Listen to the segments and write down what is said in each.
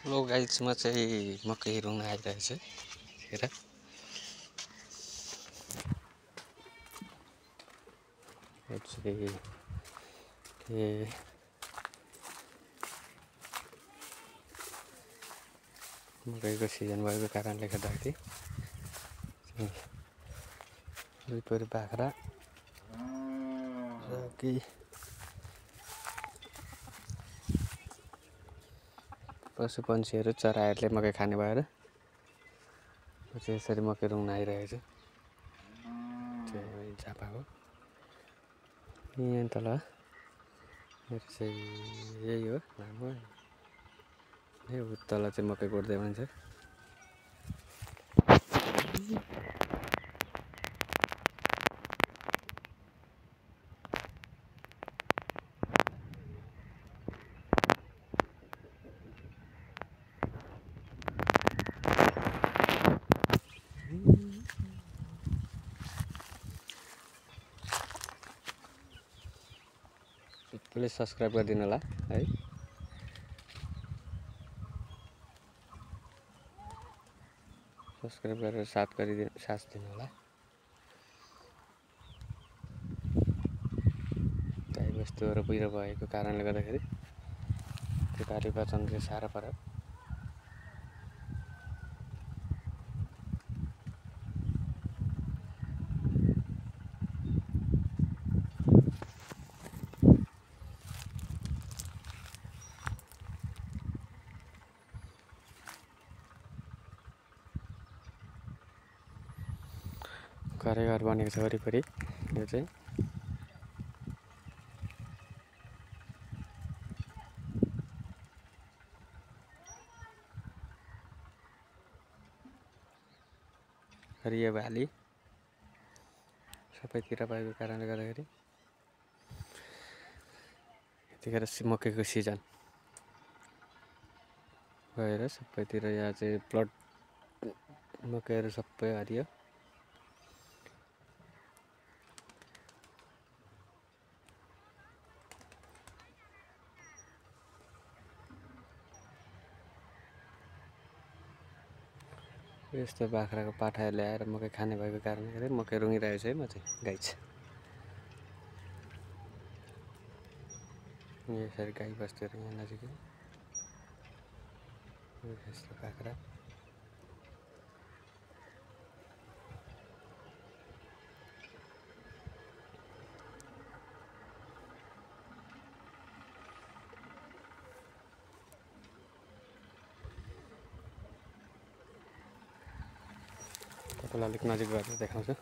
लो गाइसमा चाहिँ मकै रुङ आइरहेछ हेर मकैको सिजन भएको कारणले गर्दाखेरि वरिपरि बाख्रा र केही पशु पन्छीहरू चराहरूले मकै खाने भएर यसरी मकै रुङ्न आइरहेछ झापाको यहाँ तल चाहिँ यही हो लामो तल चाहिँ मकै गोड्दै हुन्छ प्लिज सब्सक्राइब गरिदिनु होला है सब्सक्राइब गरेर साथ दिनु होला गाई बस्तुहरू बुइरो भएको कारणले गर्दाखेरि त्यो बाली बचाउन चाहिँ साह्रो पर्यो घर बनेको छ वरिपरि यो चाहिँ हरियो बाली सबैतिर भएको कारणले गर्दाखेरि यतिखेर मकैको सिजन भएर सबैतिर यहाँ चाहिँ प्लट मकैहरू सबै हरियो यस्तो बाख्राको पाठा ल्याएर मकै खाने भएको कारणले गर्दा मकै रुँगिरहेको छु है म चाहिँ गाई छ यसरी गाई बस्तुहरू यहाँ नजिकै यस्तो बाख्रा तपाईँलाई अलिक नजिक गरेर देखाउँछु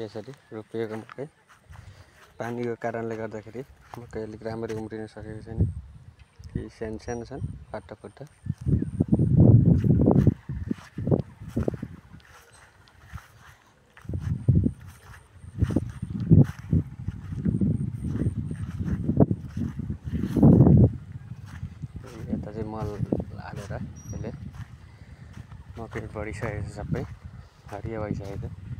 यसरी रोपिएको मकै पानीको कारणले गर्दाखेरि मकै अलिक राम्ररी उम्रिन सकेको छैन केही सानो छन् फाटाफुट्टा यता चाहिँ मल हालेर यसले मकै बढिसकेको छ सबै हरियो भइसकेको छ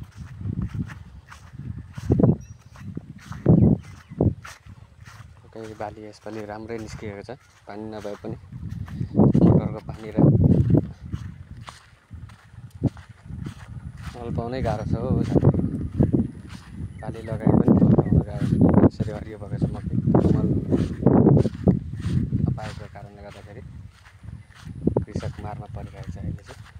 बाली यसपालि राम्रै निस्किएको छ पानी नभए पनि मोटरको पानी र मल पाउनै गाह्रो छ हो बाली लगाए पनि मल पाउन गाह्रो छ यसरी हरियो भएको छ मकै मल नपाएको कारणले गर्दाखेरि कृषक मारमा परिरहेको छ अहिले चाहिँ